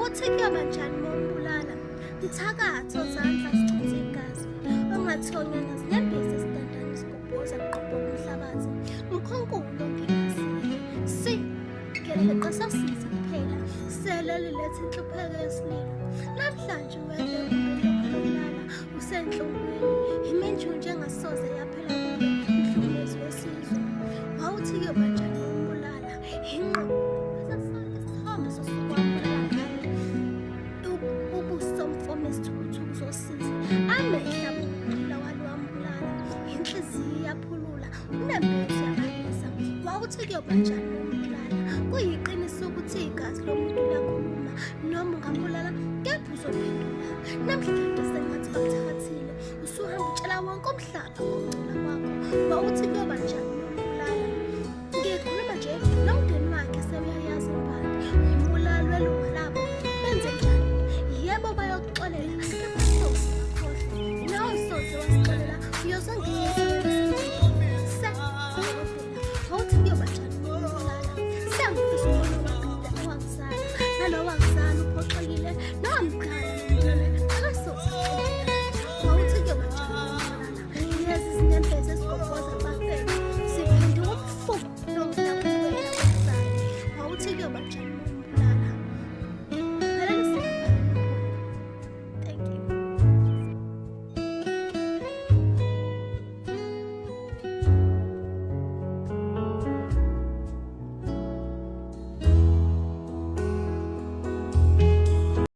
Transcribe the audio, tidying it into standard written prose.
Wawuthi kuyoba njani uma umbulala? Mthakathi ozandla zichitha igazi, ongathonya nezinyembezi ezidandane zigobhoza kuqobhoka umhlabathi. Mkhonkulu ongenasile. Si gelekeqe sosizi kuphela, sele liletha inhlupheko yesililo. Namhlanje uwedwa egumbini lakho lokulala, usenhlungwini, iminjunju engasoze yaphela kuwe, mhlukumezi wesizwe. Wawuthi kuyoba njani uma umbulala? Inqo sonke isithombe sosuku wambulala ngalo. Ubuso mfoma isithukuthuku sosizi. Amehlo abukula waliwambulala. Inhliziyo iyaphulula, unembeza uyabalisa. Wawuthi kuyoba njani uma umbulala? Kuyiqiniso ukuthi igazi lomuntu liyakhuluma, noma ungambulala kepha uzophendula. Namhlanje sengathi bakuthakathile, usuhamba utshela wonke umhlaba ngokungcola kwakho. Wawuthi kuyoba njani?